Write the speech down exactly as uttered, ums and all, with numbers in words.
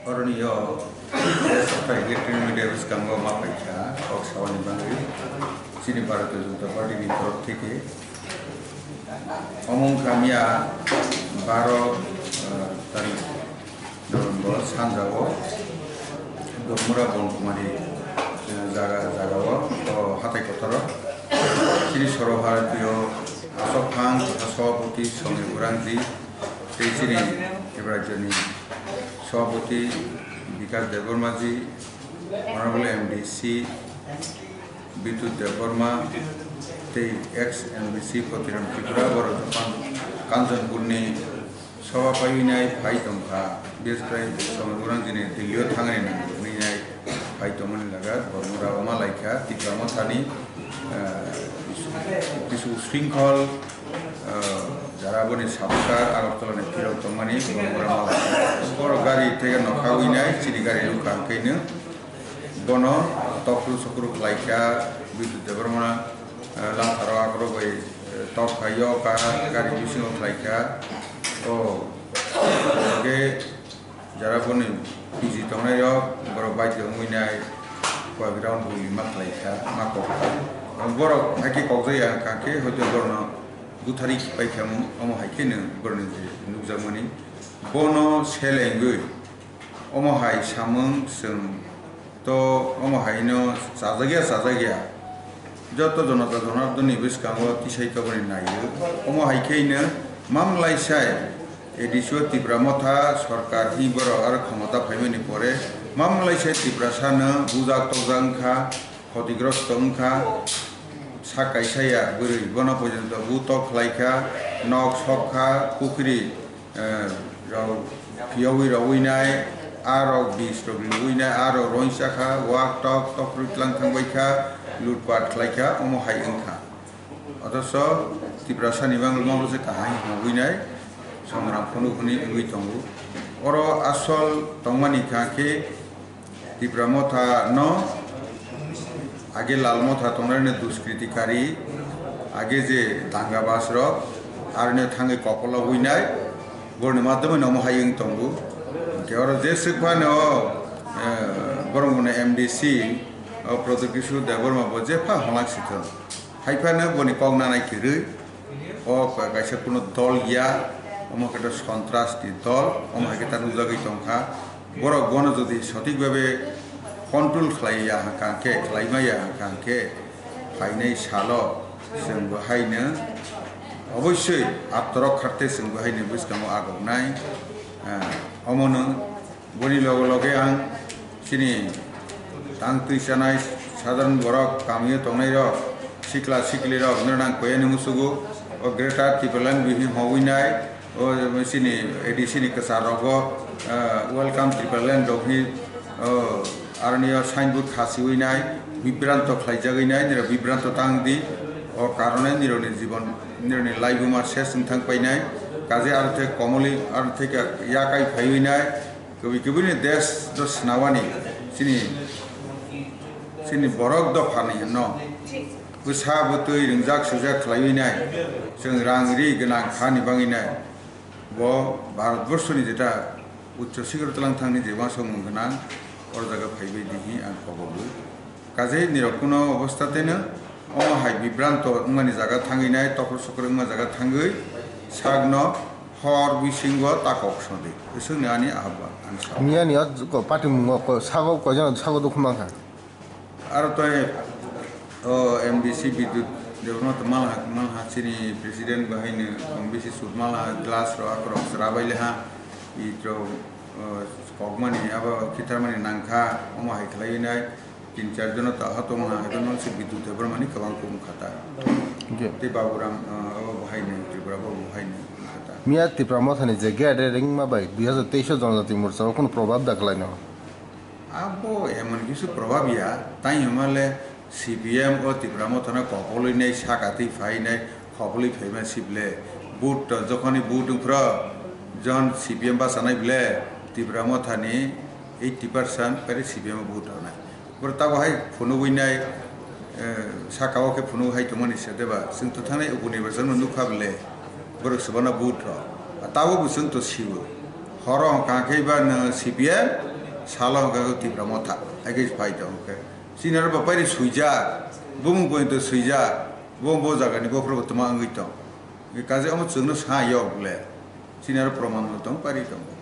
Koroniyo, je sorkar electronic media bwskango ma paikha, kok sabani bagwi chini Bharatiya Janata Party ni torof theke omo wngkha miya baro, eh, tarik November sanjao Dongmura Bonkumari, eh, jaga, jagao, o hatai kothoro chini Sarva Bharatiya Asok Phang totha Sabhapati Somi Urangji tei chini Tiprajani Sabhapati Bikas Debbarma ji, Honorable M D C Bidyut Debbarma tei ex M D C Potiram Tripura, borok Japan Kanchanpurni soba paiwi nai phai tongkha. Biskrai Somi Urangji ni Delhi o thangni nangwi nai phai tongmani laga borok rao ma laikha. Tipra Mothani, eh, kisu shrinkhol, eh, jara boni sabkar Agartala ni phirok tongmani borok rao ma laikha. Borok gari theke nokha wi nai chini gari lukha hwnkhe no bono tokru sokru khlaikha. Bidyut Debbarma, eh, lamtharo akhoro bai, eh, tok kha, yok kha, gari bisingo khlaikha. O, hwnkhe jara boni P G tongnai rok, borok baidhyo wngwi nai koi ground bui ma khlaikha, ma kok kha. Borok hai khe kokjak ya wngkha khe, hoito borokno buthari paikha, omo hai khe no borokni je nukjakmani. Bono selengwi omo hai samung chwng to omo hai no chajakya, chajakya. Joto Jonata Jonardonni bwskango tisai toboni naio. Omo hai khe no mamlai sai A D C o Tipra Motha sorkar hi borok aro khomota phaimani pore mamlai sai Tiprasa no bujak tokjak wngkha, khotigrosto wngkha. Sak kaisa ya bwrwi bono porjonto bu tok khlaikha, nok sokha, pukhri, eh, rok phiyogwi rogwi nai, a rok bis rok lugwi nai, a rok roinsa kha, wak tok tokrwi tlang thang bai kha, lutpat khlai kha, omo hai wng kha. Othocho Tiprasani bangwlwma bo se kaham hwnwi nai, songram phunuk hwnwi wngwi tongo. Oro asol tongmani kha khe Tipra Motha no age Lal Motha tongnai no duskritikari, age je dangabas rok, aroni thangwi kopolo winai, boroni madhyamai no omo hai wng tongo. Hwnkhe oro je swk phano, eh, borok mano M D C, o Pradyot Kishore Debbarma bo jepha hwnlak sithwng. Haiphano boni kok nanai kwrwi, o kaisa kuno dol ya, omo khe to sontras ni dol, omo hai khe ta nukjagwi tongkha. Borok bono jodi sothik bhabe control khlai ya hwnkha khe, khlai ma ya hwnkha khe, phainai salo chwng bo haino oboisoi atorok kharte chwng bo haino bwskango agoknai, ah, omono. Boni loge loge ang chini tang twi chanai sadharon borok, kamio tongnai rok, sikla sikli rok, nrwnang koyani musugo o Greater Tipraland bihini hogwi nai, o chini A D C ni kwchar rogo, ah, Welcome Tipraland rok hi, o aroni o signboard khasiwi nai, bibranto khlaijagwi nai, nirok bibranto tang di, o karone nirokni jibon, nirokni laibuma ses wng thang painai, kaje aro thek komoli, aro thek yakai phaiwi nai. Kubui kubui ni desh do swnawani chini, chini borok dophani hinno bwsa bwtwi ringjak sujak khlaiwi nai, chwng rang ri gwnang thani bangwi nai. Bo Bharatborsoni jeta uccho sikoro twlang thangni je uansukmung gwnang, oro jaga phaibai di hi ang kobogo. Kaje nirok kuno obostha teno omo hai bibranto wngmani jaga thangwi nai, tokro sokro wngma jaga thangwi sakno hor bisingo ta kok sodi. Bwswkni ani ahobwan, ani sal. Miyani o ko-, party mungo ko-, sago koijono sago dukhu mankha. Aro tei o M D C Bidyut Debbarma to malha, malha chini president bahaino kong bisi sut malha glass rok akorok chwrabai leha. Itro, o, kokmani abo khitharmani nangkha, omo hai khlaiwi nai. Tin char jono ta ha tongna hai tongna se Bidyut Debbarmani kwbang kung khata. Hwnkhe? Tei Baburam, ah, abo bo haino, Tripura bo bo haino kung khata. Miya Tipra Mothani je gate ringma bai dui hazar teis o Jonojati Morcha o kunu probab da khlaino? Abo emon kisu probab ya, tai hwnmale C P M o Tipra Mothano kopolwi nai saka twi phai nai, khopolwi phaima sible. Vote to jokhoni vote wngphro, jon C P M bachanai ble, Tipra Mothani eighty percent pere C P M o vote rwnai. Boro tabo hai phunugwi nai, eh, saka o khe phunuk hai tongmani se deba. Chwng to thangnai upu nirbachon no nukha bele, borok se bono vote rw. Tabo bo chwng to siwo. Horo hwnkha khe ba no C P M, Salo hwnkha khe Tipra Motha, hai khe phai tongo khe. Chini aro bo pairi swijak, bumung poito swijak, bo, bo jagani bokhorogo twma wngwi tong. Kaje omo chwngno sa yok le. Chini aro proman bo tong, pairi tongo.